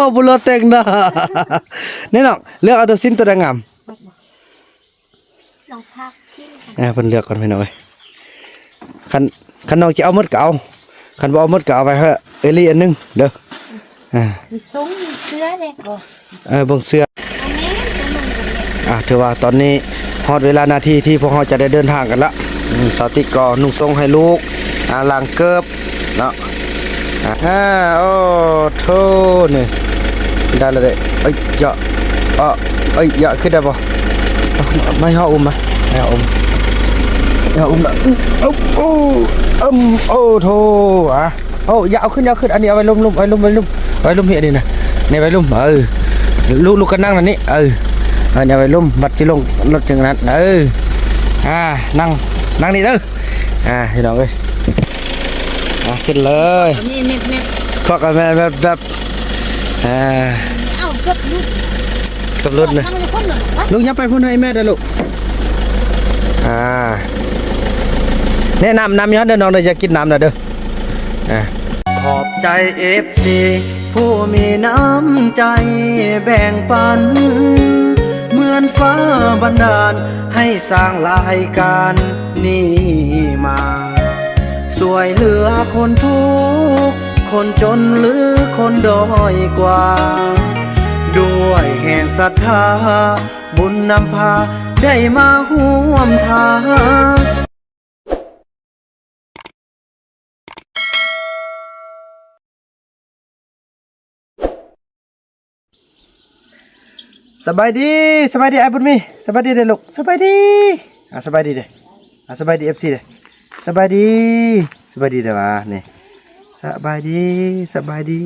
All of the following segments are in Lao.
ເອົາບຸນຫຼອດແຕ່ງໜ້າ ແນ່ນ້ອງ ເລືອກເອົາຕົວສິ້ນຕົວໃດງາມ? ລອງພາກພິມ ອ່າ ເພິ່ນເລືອກກ່ອນພີ່ນ້ອງເອີຍ. ຄັນ ຄັນນ້ອງຈະເອົາໝົດກໍເອົາ ຄັນບໍ່ເອົາໝົດກໍເອົາໄວ້ໃຫ້ເອື້ອຍລີອັນໜຶ່ງເດີ. ອ່າ ມີຊົງມີເສື້ອແດ່ກໍ ເອີ ເບິ່ງເສື້ອ ອັນນີ້ຕົວໜຶ່ງກໍມີ. ອ່າ ຖືວ່າຕອນນີ້ຮອດເວລານາທີທີ່ພວກເຮົາຈະໄດ້ເດີນທາງກັນລະ. ອືມ ສາວຕິກກໍນຸ່ງຊົງໃຫ້ລູກ ອ່າ ລ້າງເກີບເນາະ. ອ່າ ໂອ້ໂທ້ ນີ້ໄດ້ແລ້ວເດ້. ເອີຍ ຢະ ເອີ ເອີຍ ຢະ ຂຶ້ນໄດ້ບໍ່? ມາໃຫ້ເຮົາອຸ້ມ ມາໃຫ້ເຮົາອຸ້ມ ໃຫ້ເຮົາອຸ້ມນະ. ອື ເອົາ ໂອ້ ອືມ ໂອ້ໂທ້ ອ່ະ ໂອ້ ຢ່າເອົາຂຶ້ນ ຢ່າເອົາຂຶ້ນ ອັນນີ້ເອົາໄວ້ລຸ່ມໆ ໄວ້ລຸ່ມ ໄວ້ລຸ່ມ ໄວ້ລຸ່ມເຮັດນີ້ນະ ນີ້ໄວ້ລຸ່ມ ເອີ ລູກ ລູກກໍນັ່ງນັ້ນນີ້ ເອີ ອັນນີ້ໄວ້ລຸ່ມ ບັດຊິລົງລົດຈັ່ງນັ້ນ ເອີ ອ່າ ນັ່ງ ນັ່ງນີ້ເດີ. ອ່າ ພີ່ນ້ອງເອີຍ ອ່າ ຂຶ້ນເລີຍ ນີ້ແມັບໆ ຄອກກັນແມັບໆ ອ່າ ເອົ້າ ເກືອບຫຼຸດ ເກືອບຫຼຸດນະ. ລູກຢ່າໄປພຸ້ນ ໃຫ້ແມ່ເດີລູກ. ອ່າ ແນະນຳ ນຳຢູ່ຫັ້ນເດີນ້ອງເດີ ຢາກກິນນ້ຳນະເດີ. ອ່າ ຂອບໃຈເອັຟຊີຜູ້ມີນ້ຳໃຈແບ່ງປັນ ເໝືອນຟ້າບັນດານໃຫ້ສ້າງລາຍການນີ້ມາ ຊ່ວຍເຫຼືອຄົນທຸກຄົນຈົນ ຫຼື ຄົນດ້ອຍກວ່າ ດ້ວຍແຮງສັດທາ ບຸນນຳພາໄດ້ມາຮ່ວມທາງ. ສະບາຍດີ ສະບາຍດີອ້າຍບຸນມີ ສະບາຍດີເດີລູກ ສະບາຍດີ ອ່າ ສະບາຍດີເດີ ອ່າ ສະບາຍດີເອັຟຊີເດີ ສະບາຍດີ ສະບາຍດີເດີວ່ານີ້ ສະບາຍດີ ສະບາຍດີ.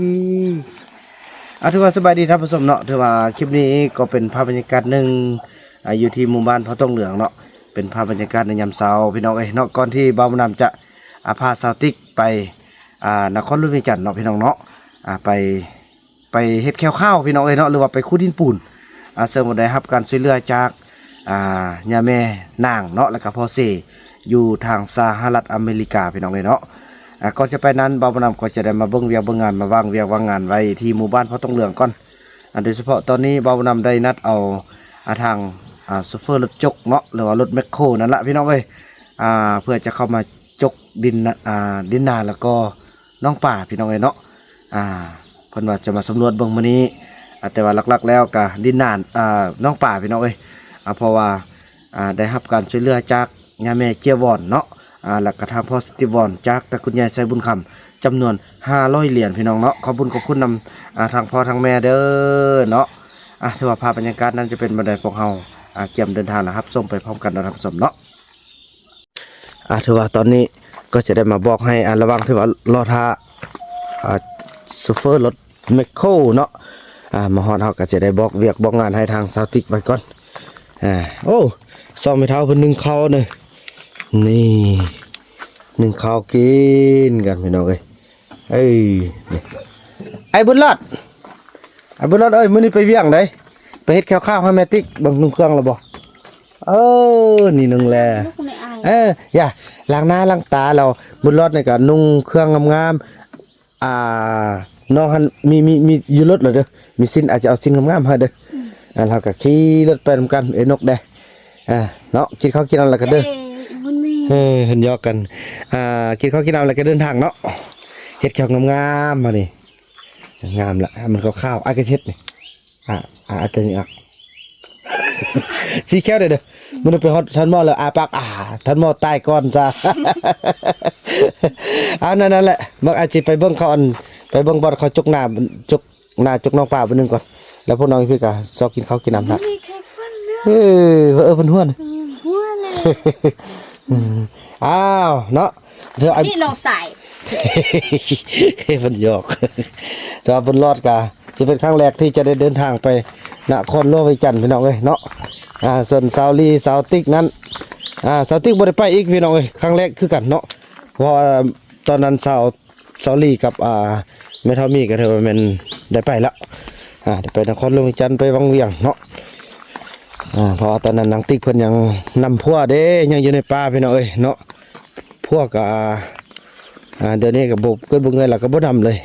ອ່າ ຖືວ່າສະບາຍດີທ່ານຜູ້ຊົມເນາະ ຖືວ່າຄລິບນີ້ກໍເປັນພາບບັນຍາກາດໜຶ່ງ ອ່າ ຢູ່ທີ່ໝູ່ບ້ານເຜົ່າຕົງເຫຼືອງເນາະ ເປັນພາບບັນຍາກາດໃນຍາມເຊົ້າ ພີ່ນ້ອງເອີຍເນາະ. ກ່ອນທີ່ບ່າວບຸນນຳຈະ ອ່າ ພາສາວຕິກໄປ ອ່າ ນະຄອນຫຼວງວຽງຈັນເນາະ ພີ່ນ້ອງເນາະ ອ່າ ໄປ ໄປເຮັດແຂ້ວຂາວ ພີ່ນ້ອງເອີຍເນາະ ຫຼືວ່າໄປຂຸດຫີນປູນ ອ່າ ເຊິ່ງວ່າໄດ້ຮັບການຊ່ວຍເຫຼືອຈາກ ອ່າ ຍ່າແມ່ນາງເນາະ ແລ້ວກໍພໍ່ເຊ ຢູ່ທາງສະຫະລັດອາເມລິກາ ພີ່ນ້ອງເອີຍເນາະ. ອ່າ ກ່ອນຈະໄປນັ້ນ ບ່າວບຸນນຳກໍຈະໄດ້ມາເບິ່ງວຽກເບິ່ງງານ ມາວາງວຽກວາງງານໄວ້ທີ່ໝູ່ບ້ານເຜົ່າຕົງເຫຼືອງກ່ອນ. ອ່າ ໂດຍສະເພາະຕອນນີ້ບ່າວບຸນນຳໄດ້ນັດເອົາ ອ່າ ທາງ ອ່າ ໂຊເຟີລົດຈົກເນາະ ຫຼືວ່າລົດແມັກໂຄນັ້ນລະ ພີ່ນ້ອງເອີຍ ອ່າ ເພື່ອຈະເຂົ້າມາຈົກດິນ ອ່າ ດິນນາ ແລ້ວກໍໜອງປາ ພີ່ນ້ອງເອີຍເນາະ. ອ່າ ເພິ່ນວ່າຈະມາສຳຫຼວດເບິ່ງມື້ນີ້ ອ່າ ແຕ່ວ່າຫຼັກໆແລ້ວກະດິນນາ ອ່າ ໜອງປາ ພີ່ນ້ອງເອີຍ ອ່າ ເພາະວ່າ ອ່າ ໄດ້ຮັບການຊ່ວຍເຫຼືອຈາກ ຍາແມ່ເຈ້ຍວອນເນາະ ອ່າ ແລ້ວກະທາງພໍ່ສະຕິວອນ ຈາກຕະກຸນຍາຍໄຊບຸນຄຳ ຈຳນວນຫ້າຮ້ອຍຫຼຽນ ພີ່ນ້ອງເນາະ. ຂອບບຸນຂອບຄຸນນຳ ອ່າ ທາງພໍ່ທາງແມ່ເດີເນາະ. ອ່າ ຖືວ່າພາບບັນຍາກາດນັ້ນຈະເປັນແບບໃດ ພວກເຮົາ ອ່າ ກຽມເດີນທາງ ແລະ ຮັບຊົມໄປພ້ອມກັນເນາະ ທ່ານຜູ້ຊົມເນາະ. ອ່າ ຖືວ່າຕອນນີ້ກໍຈະໄດ້ມາບອກໃຫ້ ອ່າ ລະຫວ່າງທີ່ວ່າລໍຖ້າ ອ່າ ໂຊເຟີລົດ ແມັກໂຄເນາະ ອ່າ ມາຮອດເຮົາກໍຈະໄດ້ບອກວຽກບອກງານໃຫ້ທາງສາວຕິກໄວ້ກ່ອນ. ອ່າ ໂອ້ ສອງແມ່ເຖົ້າເພິ່ນໜຶ້ງເຂົ້າເນາະ ນີ້ ໜຶ້ງເຂົ້າກິນກັນ ພີ່ນ້ອງເອີຍ. ເອີ ນີ້ ອ້າຍບຸນລອດ ອ້າຍບຸນລອດເອີຍ ມື້ນີ້ໄປວຽງໃດ ໄປເຮັດແຂ້ວຂາວໃຫ້ແມ່ຕິກ ເບິ່ງນຸ່ງເຄື່ອງແລ້ວບໍ່? ເອີ ນີ້ໜຶ່ງແລ ເອີ ຢ່າ ລ້າງໜ້າລ້າງຕາແລ້ວ ບຸນລອດນີ້ກໍນຸ່ງເຄື່ອງງາມໆ. ອ່າ ນ້ອງຫັ້ນມີ ມີ ມີຢູ່ລົດແລ້ວເດີ ມີສິ້ນ ອາດຈະເອົາສິ້ນງາມໆໃຫ້ເດີ. ອ່າ ເຮົາກໍຂີ່ລົດໄປນຳກັນ ເອີ ນົກເດ້ ອ່າ ເນາະ ກິນເຂົ້າກິນນ້ຳແລ້ວກໍເດີ ເອີ ເພິ່ນຫຍອກກັນ ອ່າ ກິນເຂົ້າກິນນ້ຳແລ້ວກໍເດີນທາງເນາະ ເຮັດແຂ້ວງາມໆ ມານີ້ ງາມລະ ໃຫ້ມັນຂາວໆ ອາກະເຊັດນີ້ ອ່າ ອາ ອາກະນີ້ອາ ສີແຂ້ວເດີ ມື້ນີ້ໄປຮອດທ່ານໝໍແລ້ວ ອາປາກ ອາ ທ່ານໝໍຕາຍກ່ອນຊະ. ອັນນັ້ນ ນັ້ນແຫຼະ ມັກອາດຊິໄປເບິ່ງເຂົາ ອັນ ໄປເບິ່ງບ່ອນເຂົາຈົກໜ້າ ຈົກໜ້າ ຈົກໜອງປາບາດໜຶ່ງກ່ອນ ແລ້ວພວກນ້ອງພີ່ກໍຊອກກິນເຂົ້າກິນນ້ຳນະ ເອີ ເອີ ເພິ່ນຫົວນະ ຫົວແຫຼະ ອືມ ອ້າວ ເນາະ ເທື່ອອັນນີ້ນ້ອງຊາຍ ເພິ່ນຫຍອກ ແຕ່ວ່າບຸນລອດກະຊິເປັນຄັ້ງແລກທີ່ຈະໄດ້ເດີນທາງໄປນະຄອນຫຼວງວຽງຈັນ ພີ່ນ້ອງເອີຍເນາະ. ອ່າ ສ່ວນສາວລີ ສາວຕິກນັ້ນ ອ່າ ສາວຕິກບໍ່ໄດ້ໄປອີກ ພີ່ນ້ອງເອີຍ ຄັ້ງແລກຄືກັນເນາະ ເພາະວ່າຕອນນັ້ນສາວ ສາວລີກັບ ອ່າ ແມ່ເຖົ້າມີກໍຖືວ່າແມ່ນໄດ້ໄປລະ ອ່າ ໄດ້ໄປນະຄອນຫຼວງວຽງຈັນ ໄປວັງວຽງເນາະ ອ່າ ເພາະວ່າຕອນນັ້ນນາງຕິກເພິ່ນຍັງນຳຜົວເດ້ ຍັງຢູ່ໃນປ່າ ພີ່ນ້ອງເອີຍເນາະ. ຜົວກໍ ອ່າ ດຽວນີ້ກໍບໍ່ເກີດບໍ່ເງີຍ ແລ້ວກໍບໍ່ນຳເລີຍ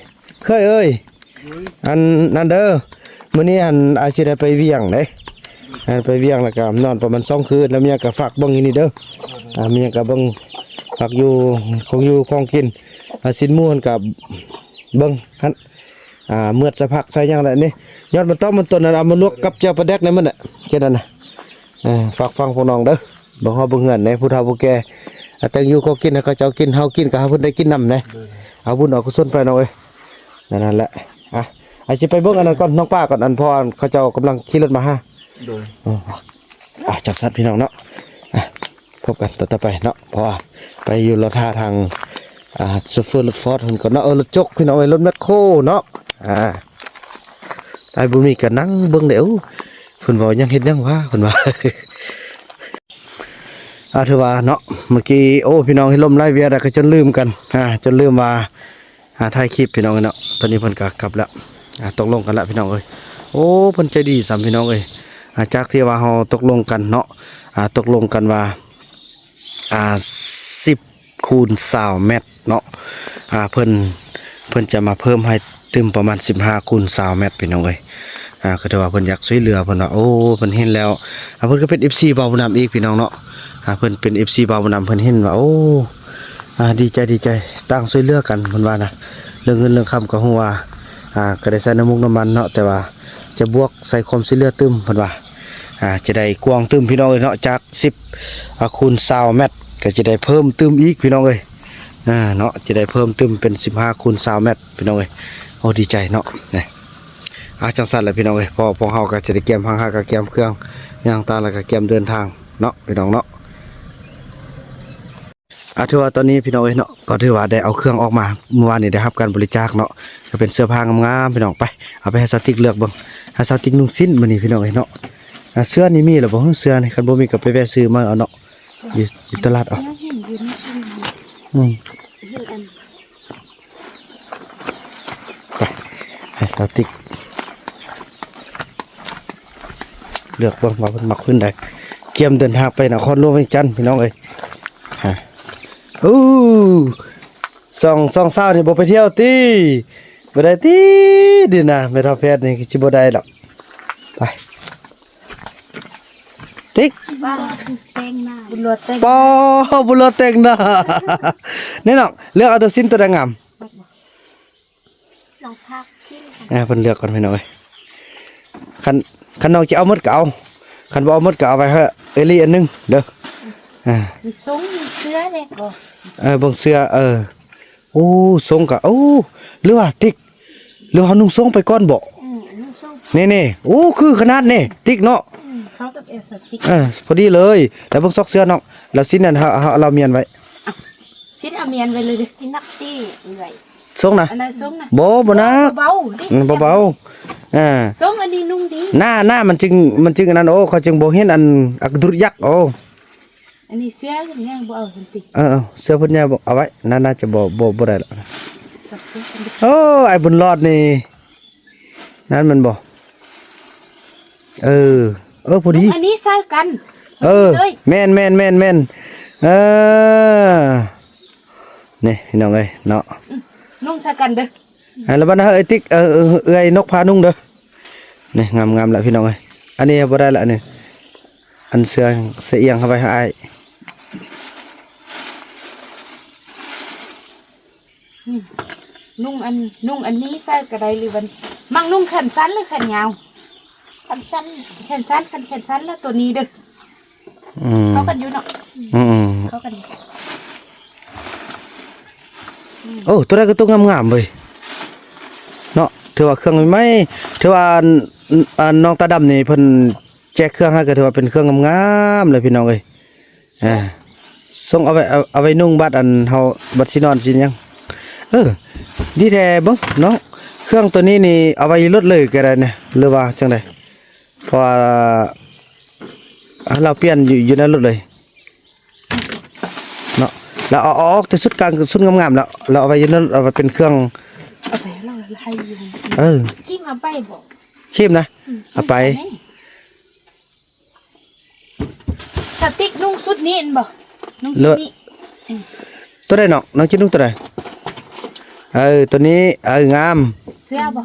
ເຄີຍເອີຍ. ອັນນັ້ນເດີ ມື້ນີ້ຫັ້ນອ້າຍຊິໄດ້ໄປວຽງເດ້ ອັນໄປວຽງແລ້ວກໍນອນປະມານສອງຄືນ ແລ້ວມີຫຍັງກໍຝາກເບິ່ງຢູ່ນີ້ເດີ ອ່າ ມີຫຍັງກໍເບິ່ງ ຝາກຢູ່ ຂອງຢູ່ຂອງກິນ ອ່າ ຊີ້ນໝູຫັ້ນກໍເບິ່ງຫັ້ນ ອ່າ ເມືອດໃສ່ຜັກໃສ່ຫຍັງແຫຼະນີ້ ຍອດມັນຕ້ອມມັນຕົ້ນນັ້ນ ເອົາມາລວກກັບແຈ່ວປາແດກໄດ້ໝົດແຫຼະ ແຄ່ນັ້ນນະ ເອີ ຝາກຝັງພວກນ້ອງເດີ ເບິ່ງເຮົາເບິ່ງເຮືອນແດ່ ຜູ້ເຖົ້າຜູ້ແກ່ ອ່າ ແຕ່ງຢູ່ກໍກິນໃຫ້ເຂົາເຈົ້າກິນ ເຮົາກິນກໍໃຫ້ເພິ່ນໄດ້ກິນນຳແດ່ ເອົາບຸນເອົາກຸສົນໄປນ້ອງເອີຍ ນັ້ນແຫຼະ ອ່ະ ອ້າຍຊິໄປເບິ່ງອັນນັ້ນກ່ອນ ນ້ອງປ້າກ່ອນ ອັນ ເພາະວ່າເຂົາເຈົ້າກຳລັງຂີ່ລົດມາຫາ ໂດຍ ເອີ ອ່ະ ຈັກສັດພີ່ນ້ອງເນາະ ອ່ະ ພົບກັນຕອນຕໍ່ໄປເນາະ ເພາະວ່າໄປຢູ່ລໍຖ້າທາງ ອ່າ ໂຊເຟີລົດຟອດເພິ່ນກ່ອນເນາະ ເອີ ລົດຈົກພີ່ນ້ອງເອີຍ ລົດແມັກໂຄເນາະ ອ່າ ອ້າຍບຸນມີກໍນັ່ງເບິ່ງເດ້ ໂອ້ ເພິ່ນເວົ້າຫຍັງເຮັດຫຍັງວະ ເພິ່ນວ່າ ອ່າ ຖືວ່າເນາະ ເມື່ອກີ້ ໂອ້ ພີ່ນ້ອງເຮັດລົມຫຼາຍວຽກແລ້ວກໍຈົນລືມກັນ ອ່າ ຈົນລືມວ່າ ອ່າ ຖ່າຍຄລິບພີ່ນ້ອງເນາະ ຕອນນີ້ເພິ່ນກໍກັບແລ້ວ ອ່າ ຕົກລົງກັນແລ້ວພີ່ນ້ອງເອີຍ ໂອ້ ເພິ່ນໃຈດີຊ້ຳພີ່ນ້ອງເອີຍ ອ່າ ຈາກທີ່ວ່າເຮົາຕົກລົງກັນເນາະ ອ່າ ຕົກລົງກັນວ່າ ອ່າ ສິບຄູນຊາວແມັດເນາະ ອ່າ ເພິ່ນ ເພິ່ນຈະມາເພີ່ມໃຫ້ຕື່ມປະມານສິບຫ້າຄູນຊາວແມັດພີ່ນ້ອງເອີຍ ອ່າ ກໍຖືວ່າເພິ່ນຢາກຊ່ວຍເຫຼືອ ເພິ່ນວ່າ ໂອ້ ເພິ່ນເຫັນແລ້ວ ອ່າ ເພິ່ນກໍເປັນເອັຟຊີບ່າວບຸນນຳອີກພີ່ນ້ອງເນາະ ອ່າ ເພິ່ນເປັນເອັຟຊີບ່າວບຸນນຳ ເພິ່ນເຫັນວ່າ ໂອ້ ອ່າ ດີໃຈ ດີໃຈ ຕ່າງຊ່ວຍເຫຼືອກັນ ເພິ່ນວ່ານະ ເລື່ອງເງິນເລື່ອງຄຳກໍຮູ້ວ່າ ອ່າ ກໍໄດ້ໃສ່ນ້ຳມູກນ້ຳມັນເນາະ ແຕ່ວ່າຈະບວກໃສ່ຄວາມຊ່ວຍເຫຼືອຕື່ມ ເພິ່ນວ່າ ອ່າ ຈະໄດ້ກວ້າງຕື່ມພີ່ນ້ອງເອີຍເນາະ ຈາກສິບ ອ່າ ຄູນຊາວແມັດ ກໍຈະໄດ້ເພີ່ມຕື່ມອີກພີ່ນ້ອງເອີຍ ອ່າ ເນາະ ຈະໄດ້ເພີ່ມຕື່ມເປັນສິບຫ້າຄູນຊາວແມັດພີ່ນ້ອງເອີຍ ໂອ້ ດີໃຈເນາະ ນີ້ ອ່າ ຈັ່ງຊັ້ນແຫຼະພີ່ນ້ອງເອີຍ ເພາະພວກເຮົາກໍຈະໄດ້ກຽມຫາງຫາກະກຽມເຄື່ອງຫຍັງຕ່າງ ແລ້ວກໍກຽມເດີນທາງເນາະ ພີ່ນ້ອງເນາະ. ອ່າ ຖືວ່າຕອນນີ້ພີ່ນ້ອງເອີຍເນາະ ກໍຖືວ່າໄດ້ເອົາເຄື່ອງອອກມາ ມື້ວານນີ້ໄດ້ຮັບການບໍລິຈາກເນາະ ກໍເປັນເສື້ອຜ້າງາມໆ ພີ່ນ້ອງ ໄປ ເອົາໄປໃຫ້ສາວຕິກເລືອກເບິ່ງ ໃຫ້ສາວຕິກນຸ່ງສິ້ນມື້ນີ້ພີ່ນ້ອງເອີຍເນາະ ອ່າ ເສື້ອນີ້ມີແລ້ວບໍ່ ເສື້ອນີ້ ຄັນບໍ່ມີກໍໄປແວະຊື້ມາເອົາເນາະ ຢູ່ ຢູ່ຕະຫຼາດເອົາ ຍັງເຫັນຢູ່ໃນຊຸມນີ້ ອືມ ເຫັນອັນ ໄປ ໃຫ້ສາວຕິກເລືອກເບິ່ງວ່າເພິ່ນມັກພື້ນໃດ ກຽມເດີນທາງໄປນະຄອນຫຼວງວຽງຈັນພີ່ນ້ອງເອີຍ ຮະ ໂອ້ ສອງ ສອງສາວນີ້ບໍ່ໄປທ່ຽວຕິ ບໍ່ໄດ້ຕິ ນີ້ນະ ແມ່ເຖົ້າແພດນີ້ຄືຊິບໍ່ໄດ້ດອກ ໄປ ຕິກ ວ່າແຕ່ງໜ້າ ບຸນຫຼວດແຕ່ງ ປໍ ບຸນຫຼວດແຕ່ງໜ້າ ນີ້ນ້ອງ ເລືອກເອົາຕົວສິ້ນຕົວໃດງາມ ລອງພາກ ອ່າ ເພິ່ນເລືອກກ່ອນພີ່ນ້ອງເອີຍ ຄັນ ຄັນນ້ອງຈະເອົາໝົດກໍເອົາ ຄັນບໍ່ເອົາໝົດກໍເອົາໄວ້ໃຫ້ເອື້ອຍລີອັນໜຶ່ງເດີ ອ່າ ມີຊົງ ມີເສື້ອແດ່ກໍ ເອີ ເບິ່ງເສື້ອ ເອີ ໂອ້ ຊົງກະ ໂອ້ ຫຼືວ່າຕິກ ຫຼືວ່າເຮົານຸ່ງຊົງໄປກ່ອນບໍ ອືມ ນຸ່ງຊົງ ນີ້ໆ ໂອ້ ຄືຂະໜາດນີ້ ຕິກເນາະ ອືມ ເຂົ້າກັບແອວສະຕິກ ເອີ ພໍດີເລີຍ ແລ້ວເບິ່ງຊອກເສື້ອນ້ອງ ແລ້ວສິ້ນນັ້ນເຮົາ ເຮົາ ເຮົາເອົາມຽນໄວ້ ສິ້ນເອົາມຽນໄວ້ເລີຍເດີ ທີ່ໜັກຕິເອື້ອຍ ຊົງນະ ອັນນັ້ນຊົງນະ ບໍ່ ບໍ່ໜັກ ເບົາໆເດ້ ອືມ ເບົາໆ ອ່າ ຊົງອັນນີ້ນຸ່ງດີ ໜ້າ ໜ້າມັນຈຶ່ງ ມັນຈຶ່ງອັນນັ້ນ ໂອ້ ຂ້ອຍຈຶ່ງບໍ່ເຫັນອັນອັກດຸດຍັກ ໂອ້ ອັນນີ້ເສື້ອຍັງບໍ່ເອົາຫັ້ນຕິ ເອີໆ ເສື້ອເພິ່ນຍັງບໍ່ເອົາໄວ້ ໜ້າ ໜ້າຈະບໍ່ ບໍ່ ບໍ່ໄດ້ລະ ໂອ້ ອ້າຍບຸນຫຼອດນີ້ ນັ້ນແມ່ນບໍ່ ເອີ ເອີ ພໍດີ ອັນນີ້ໃສ່ກັນ ເອີ ພໍດີເລີຍ ແມ່ນໆໆໆ ເອີ ນີ້ພີ່ນ້ອງເອີຍເນາະ ອືມ ນຸ່ງໃສ່ກັນເດີ ອ່າ ແລ້ວບັດນັ້ນເຮົາເອື້ອຍຕິກ ເອີ ເອື້ອຍນົກພານຸ່ງເດີ ນີ້ງາມໆແລ້ວພີ່ນ້ອງເອີຍ ອັນນີ້ບໍ່ໄດ້ລະ ອັນນີ້ ອັນເສື້ອ ເສື້ອອຽງເຂົ້າໄປໃຫ້ອ້າຍ ອືມ ນຸ່ງອັນ ນຸ່ງອັນນີ້ໃສ່ກໍໄດ້ ຫຼືວ່າມັກນຸ່ງແຂນສັ້ນ ຫຼືແຂນຍາວ? ແຂນສັ້ນ ແຂນສັ້ນ ຄັນແຂນສັ້ນແລ້ວໂຕນີ້ເດີ ອືມ ເຂົ້າກັນຢູ່ເນາະ ອືມ ເຂົ້າກັນຢູ່ ໂອ້ ໂຕໃດກໍໂຕງາມໆເວີຍເນາະ ຖືວ່າເຄື່ອງໃໝ່ໆ ຖືວ່າ ອັນ ອັນນ້ອງຕາດຳນີ້ເພິ່ນແຈກເຄື່ອງໃຫ້ ກໍຖືວ່າເປັນເຄື່ອງງາມໆເລີຍພີ່ນ້ອງເອີຍ ອ່າ ສົ່ງເອົາໄວ້ ເອົາ ເອົາໄວ້ນຸ່ງບາດອັນເຮົາ ບາດຊິນອນຊິຫຍັງ ເອີ ດີແທ້ເບິ່ງນ້ອງ ເຄື່ອງໂຕນີ້ນີ້ເອົາໄວ້ຢູ່ລົດເລີຍກໍໄດ້ນະ ຫຼືວ່າຈັ່ງໃດ ເພາະວ່າ ອ່າ ລາວປ່ຽນຢູ່ ຢູ່ໃນລົດເລີຍເນາະ ລາວເອົາ ເອົາອອກແຕ່ຊຸດກາງ ຊຸດງາມໆ ແລ້ວ ລາວເອົາໄວ້ຢູ່ໃນລົດ ເອົາໄວ້ເປັນເຄື່ອງ ເອົາໄປລາວໃຫ້ຢູ່ ເອີ ກິນເອົາໄປບໍ່ ຄີມນະ ອືມ ເອົາໄປ ສະຕິກນຸ່ງຊຸດນີ້ແມ່ນບໍ່? ນຸ່ງຊຸດນີ້ ໂຕໃດນ້ອງ? ນ້ອງຊິນຸ່ງໂຕໃດ? ເອີ ໂຕນີ້ ເອີ ງາມ ເສື້ອບໍ່?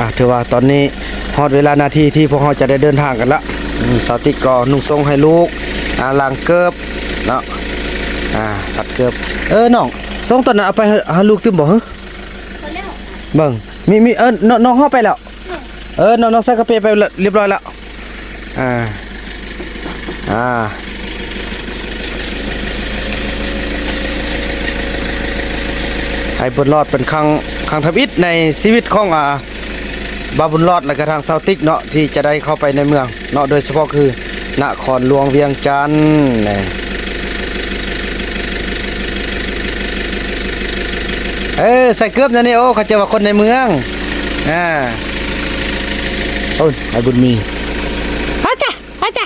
ອ່າ ຖືວ່າຕອນນີ້ຮອດເວລານາທີທີ່ພວກເຮົາຈະໄດ້ເດີນທາງກັນລະ. ອືມ ສາວຕິກກໍນຸ່ງຊົງໃຫ້ລູກ ອ່າ ລ້າງເກີບເນາະ ອ່າ ພັດເກີບ. ເອີ ນ້ອງ ຊົງຕອນນັ້ນເອົາໄປໃຫ້ ໃຫ້ລູກຕື່ມບໍ່? ເອີ ພໍແລ້ວ ເບິ່ງ ມີ ມີ ເອີ ນ້ອງ ນ້ອງເຮົາໄປແລ້ວ. ເອີ ເອີ ນ້ອງ ນ້ອງໃສ່ກະເປໄປລະ ລຽບຮ້ອຍລະ. ອ່າ ອ່າ ອ້າຍບຸນລອດເປັນຄັ້ງ ຄັ້ງທຳອິດໃນຊີວິດຂອງ ອ່າ ບ່າວບຸນລອດ ແລະກະທາງສາວຕິກເນາະ ທີ່ຈະໄດ້ເຂົ້າໄປໃນເມືອງເນາະ ໂດຍສະເພາະຄືນະຄອນຫຼວງວຽງຈັນ. ເອີ ໃສ່ເກີບແນວນີ້ ໂອ້ ເຂົາເຈົ້າວ່າຄົນໃນເມືອງ. ອ່າ ໂອ້ຍ ອ້າຍບຸນມີ ອາຈາ ອາຈາ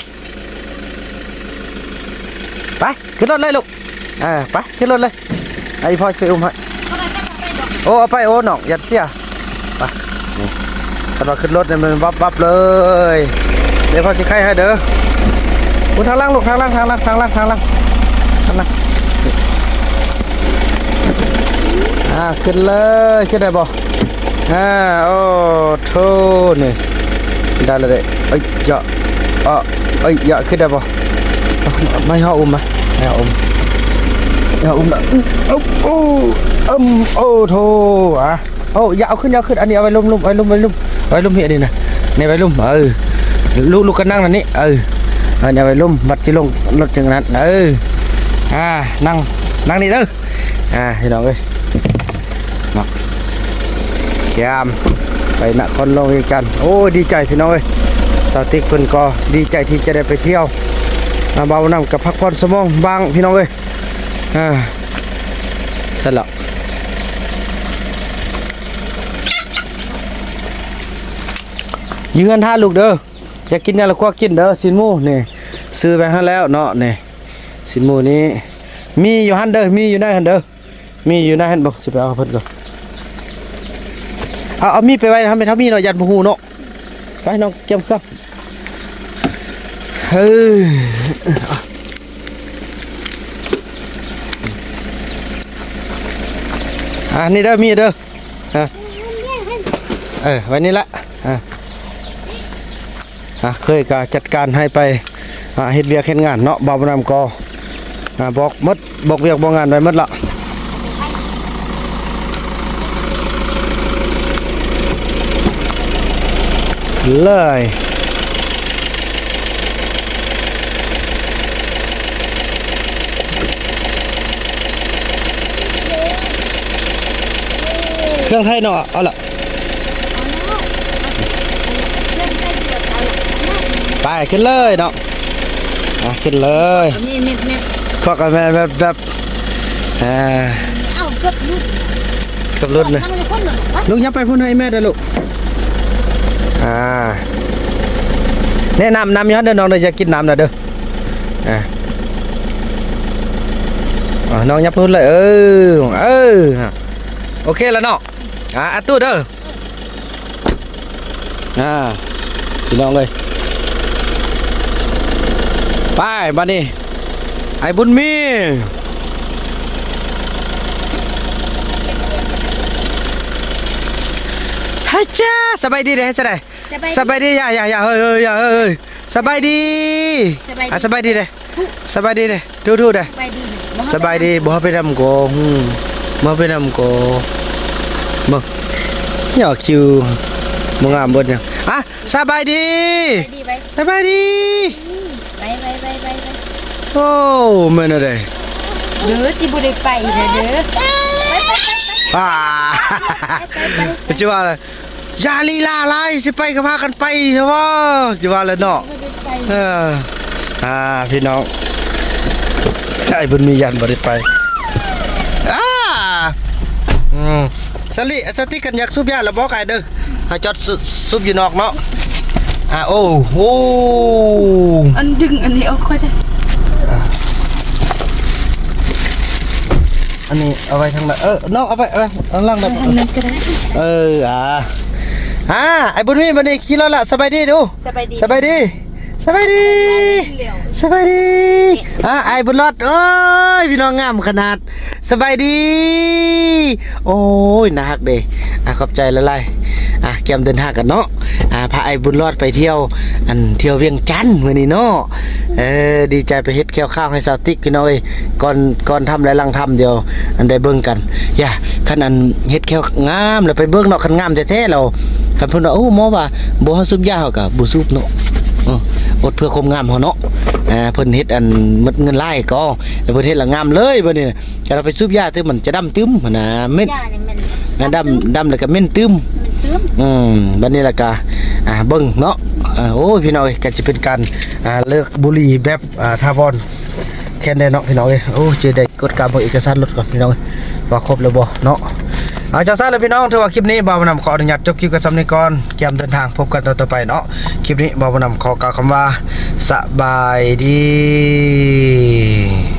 ໄປ ຂຶ້ນລົດເລີຍລູກ. ເອີ ໄປ ຂຶ້ນລົດເລີຍ. ໃຫ້ພໍ່ໄປອຸ້ມໃຫ້. ໂອ້ ເອົາໄປ ໂອ້ ນ້ອງ ຢ່າເສຍ. ໄປ ນີ້ ຄັນວ່າຂຶ້ນລົດນີ້ມັນວັບໆເລີຍ. ດຽວພໍ່ຊິໄຂໃຫ້ເດີ. ໂອ້ ທາງຫຼັງລູກ ທາງຫຼັງ ທາງຫຼັງ ທາງຫຼັງ ທາງຫຼັງ ທາງຫຼັງ. ອ່າ ຂຶ້ນເລີຍ. ຂຶ້ນໄດ້ບໍ່? ອ່າ ໂອ້ໂທ ນີ້ ໄດ້ແລ້ວເດ້. ເອີຍ ຢ່າ ເອີ ເອີຍ ຢ່າ ຂຶ້ນໄດ້ບໍ່? ມາໃຫ້ເຮົາອຸ້ມ ມາໃຫ້ເຮົາອຸ້ມ ເຮົາອຸ້ມນະ. ອື ໂອ້ ອືມ ໂອ້ໂທ ອ່າ ໂອ້ ຢ່າເອົາຂຶ້ນ ຢ່າເອົາຂຶ້ນ. ອັນນີ້ເອົາໄວ້ລຸ່ມ ໄວ້ລຸ່ມ ໄວ້ລຸ່ມ ໄວ້ລຸ່ມ ເຮັດອັນນີ້ນະ ນີ້ໄວ້ລຸ່ມ. ເອີ ລູກ ລູກກໍນັ່ງນັ້ນນີ້. ເອີ ອັນນີ້ເອົາໄວ້ລຸ່ມ ບັດຊິລົງລົດຈັ່ງນັ້ນ. ເອີ ອ່າ ນັ່ງ ນັ່ງນີ້ເດີ. ອ່າ ພີ່ນ້ອງເອີຍ ເນາະ ກຽມໄປນະຄອນຫຼວງວຽງຈັນ. ໂອ້ຍ ດີໃຈພີ່ນ້ອງເອີຍ. ສາວຕິກເພິ່ນກໍດີໃຈທີ່ຈະໄດ້ໄປທ່ຽວ. ອ່າ ບ່າວນຳກໍພັກຜ່ອນສະໝອງບ້າງພີ່ນ້ອງເອີຍ. ອ່າ ຊັ້ນລະ ຢູ່ເຮືອນຖ້າລູກເດີ. ຢາກກິນຫຍັງລະຄວັກກິນເດີ. ຊີ້ນໝູນີ້ ຊື້ໄວ້ໃຫ້ແລ້ວເນາະ. ນີ້ ຊີ້ນໝູນີ້ ມີຢູ່ຫັ້ນເດີ ມີຢູ່ໃນຫັ້ນເດີ. ມີຢູ່ໃນຫັ້ນບໍ່? ຊິໄປເອົາເພິ່ນກ່ອນ. ເອົາ ເອົາມີດໄປໄວ້ນຳແມ່ເຖົ້າມີເນາະ ຢ້ານບໍ່ຮູ້ເນາະ. ໄປນ້ອງ ກຽມເຄື່ອງ. ເອີ ອ່າ ນີ້ເດີ ມີເດີ. ອ່າ ເອີ ໄວ້ນີ້ລະ. ອ່າ ອ່າ ເຄີຍກະຈັດການໃຫ້ໄປ ອ່າ ເຮັດວຽກເຮັດງານເນາະ. ບ່າວບຸນນຳກໍ ອ່າ ບອກໝົດ ບອກວຽກບອກງານໄວ້ໝົດລະ ເລີຍ. ເຄື່ອງໄທເນາະ ເອົາລະ ໄປ ຂຶ້ນເລີຍເນາະ. ອ່ະ ຂຶ້ນເລີຍ ນີ້ແມ່ນ ແມ່ນ ຂອກ ແມ່ນແບບ ແບບ ອ່າ ເອົາ ເກືອບຫຼຸດ ເກືອບຫຼຸດເລີຍ. ລູກຢ່າໄປພຸ້ນ ໃຫ້ແມ່ເດີລູກ. ອ່າ ແນະ ນ້ຳ ນ້ຳຢູ່ຫັ້ນເດີນ້ອງເດີ ຢ່າກິນນ້ຳນະເດີ. ອ່າ ອ່າ ນ້ອງຢ່າພຸ້ນເລີຍ. ເອີ ເອີ ໂອເຄລະເນາະ. ອ່າ ອາຕູ້ເດີ. ອ່າ ພີ່ນ້ອງເອີຍ ໄປບາດນີ້ ອ້າຍບຸນມີ. ຮະຈາ ສະບາຍດີເດ້ ເຮັດຈັ່ງໃດ? ສະບາຍດີ ສະບາຍດີ ຢ່າ ຢ່າ ຢ່າ ເຮີ້ຍ ເຮີ້ຍ ຢ່າ ເຮີ້ຍ ເຮີ້ຍ. ສະບາຍດີ ສະບາຍດີ ອ່າ ສະບາຍດີເດ້ ສະບາຍດີເດ້ ທຸໆເດ້. ສະບາຍດີ ສະບາຍດີ ບໍ່ເອົາໄປນຳກໍ ຫືມ ບໍ່ເອົາໄປນຳກໍ ເບິ່ງ ຫຍໍ້ຄິວ ບໍ່ງາມເບິດຫຍັງ. ອ່ະ ສະບາຍດີ ສະບາຍດີ ສະບາຍດີ. ໄປ ໄປ ໄປ ໄປ ໄປ. ໂອ້ ແມ່ນແນວໃດ ເດີ ຊິບໍ່ໄດ້ໄປນະເດີ. ໄປ ໄປ ໄປ ໄປ ອ່າ ໄປ ໄປ ໄປ ຊິວ່າ ຢ່າລີລາຫຼາຍ ຊິໄປກໍພາກັນໄປຊະວະ ຊິວ່າແຫຼະເນາະ. ເອີ ອ່າ ພີ່ນ້ອງ ອ້າຍບຸນມີຢ້ານບໍ່ໄດ້ໄປ. ອ່າ ອືມ ສະລິ ສະຕິ ຄັນຢາກສູບຢາລະບອກອ້າຍເດີ ເຮົາຈອດສູບຢູ່ນອກເນາະ. ອ່າ ໂອ້ໂຫ ອັນດຶງອັນນີ້ອອກຄ່ອຍໄດ້. ອັນນີ້ເອົາໄວ້ທາງໃດ? ເອີ ນ້ອງເອົາໄປ ເອີ ທາງຫຼັງໄດ້ ທາງນັ້ນກໍໄດ້. ເອີ ອ່າ ອ່າ ອ້າຍບຸນມີ ບັດນີ້ຂີ່ລົດລະ. ສະບາຍດີດູ ສະບາຍດີ ສະບາຍດີ ສະບາຍດີ ສະບາຍດີ ອ່າ ອ້າຍບຸນຫຼອດ ໂອ້ຍ ພີ່ນ້ອງງາມຂະໜາດ ສະບາຍດີ ໂອ້ຍ ໜ້າຮັກເດ້ ອ່າ ຂອບໃຈຫຼາຍໆ ອ່າ ກຽມເດີນທາງກັນເນາະ ອ່າ ພາອ້າຍບຸນຫຼອດໄປທ່ຽວ ອັນ ທ່ຽວວຽງຈັນມື້ນີ້ເນາະ ເອີ ດີໃຈໄປເຮັດແຂ້ວຄາວໃຫ້ສາວຕິກ ພີ່ນ້ອງເອີຍ ກ່ອນ ກ່ອນທຳ ແລະ ຫຼັງທຳ ດຽວ ອັນ ໄດ້ເບິ່ງກັນ ຢ່າ ຄັນອັນເຮັດແຂ້ວງາມແລ້ວໄປເບິ່ງເນາະ ຄັນງາມແທ້ໆແລ້ວ ຄັນເພິ່ນວ່າ ໂອ້ ໝໍວ່າບໍ່ໃຫ້ສູບຢາ ເຮົາກໍບໍ່ສູບເນາະ ເອີ ອົດເພື່ອຄວາມງາມເຮົາເນາະ ອ່າ ເພິ່ນເຮັດອັນໝົດເງິນຫຼາຍກໍ ແລ້ວເພິ່ນເຮັດແລ້ວງາມເລີຍ ບັດນີ້ ຄັນເຮົາໄປສູບຢາ ຄືມັນຈະດຳຕຶມຫັ້ນນະ ເໝັນ ຢານີ້ແມ່ນ ອ່າ ດຳ ດຳ ດຳແລ້ວກໍເໝັນຕຶມ ເໝັນຕຶມ ອືມ ບັດນີ້ແລ້ວກໍ ອ່າ ເບິ່ງເນາະ ອ່າ ໂອ້ຍ ພີ່ນ້ອງເອີຍ ກໍຈະເປັນການ ອ່າ ເລີກບຸຫຼີ່ແບບ ອ່າ ຖາວອນ ແຄ່ນແດ່ເນາະ ພີ່ນ້ອງເອີຍ ໂອ້ ຈະໄດ້ ກວດກາເບິ່ງເອກະສານລົດກ່ອນພີ່ນ້ອງ ວ່າຄົບແລ້ວບໍ່ເນາະ ເອົາ ຈັ່ງຊັ້ນລະພີ່ນ້ອງ ຖືວ່າຄລິບນີ້ບ່າວບຸນນຳຂໍອະນຸຍາດຈົບຄລິບກັນສ່ຳນີ້ກ່ອນ ກຽມເດີນທາງ ພົບກັນຕອນຕໍ່ໄປເນາະ ຄລິບນີ້ບ່າວບຸນນຳຂໍກ່າວຄຳວ່າ ສະບາຍດີ.